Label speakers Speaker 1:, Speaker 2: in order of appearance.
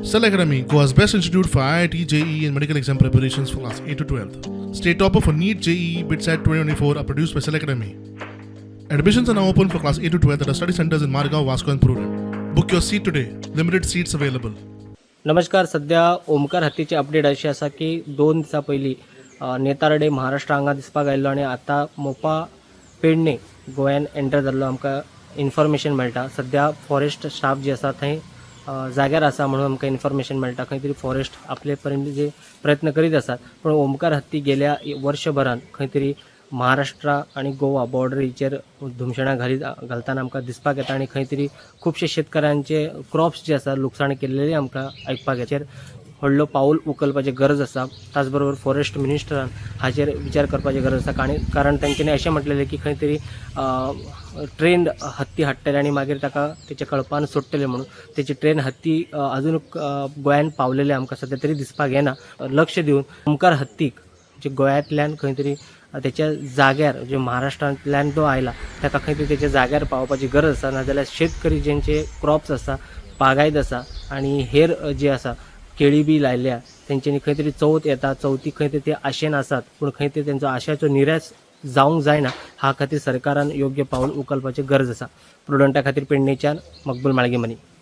Speaker 1: Cell Academy, Goa's best institute for IIT, JEE, and medical exam preparations for class 8 to 12. State topper for NEET, JEE, BITSAT 2024 are produced by Cell Academy. Admissions are now open for class 8 to 12 at our study centers in Margao, Vasco, and Prudent. Book your seat today. Limited seats available.
Speaker 2: नमस्कार. सध्या Omkar हत्तीची update अशी आसा की 2 दिसां पयलीं नेतारडे महाराष्ट्र हांगा दिसपाक आयिल्लो आनी आतां मोपा पेडणे गोंयान एंटर जाल्लो आमकां इन्फॉर्मेशन मेळटा. सध्या फॉरेस्ट स्टाफ जे आसा थंय जाग्यार आसा म्हणून आमकां इन्फॉर्मेशन मेळटा. खंय तरी फॉरेस्ट आपले पर्यंत जे प्रयत्न करीत आसात, पूण ओमकार हत्ती गेल्या वर्षभरान खंय तरी महाराष्ट्र आनी गोवा बॉर्डरीचेर धुमशेणां घालीत घालतना आमकां दिसपाक येता आनी खंय तरी खुबशे शेतकऱ्यांचे क्रॉप्स जे आसा लुकसाण केल्लेले आमकां आयकपाक येता. व्हडलो पावल उखलपाची गरज आसा. त्याच बरोबर फॉरेस्ट मिनिस्टरान हाचेर विचार करपाची गरज आसा, कारण तेंच्यांनी अशें म्हटलेलें की खंय तरी ट्रेन हत्ती हाडटले आनी मागीर ताका तेच्या कळपान सोडटले म्हणून. तेची ट्रेन हत्ती अजून गोंयान पावलेले आमकां सद्या तरी दिसपाक येना. लक्ष दिवन ओमकार हत्तीक जे गोंयांतल्यान खंय तरी तेच्या जाग्यार, जे महाराष्ट्रांतल्यान तो आयला, ताका खंय तरी तेच्या जाग्यार पावोवपाची गरज आसा. नाजाल्यार शेतकरी जेंचे क्रॉप्स आसा, बागायत आसा आनी हेर जे आसा, केळी बी लायल्या तेंच्यांनी, खंय तरी चवथ येता, चवथी खंय तरी ते आशेन आसात, पूण खंय तरी तेंचो आशाचो निराश जावंक जायना. हा खातीर सरकारान योग्य पावल उखलपाची गरज आसा. प्रुडंटा खातीर पेडणेच्यान मकबूल माळगेमनी.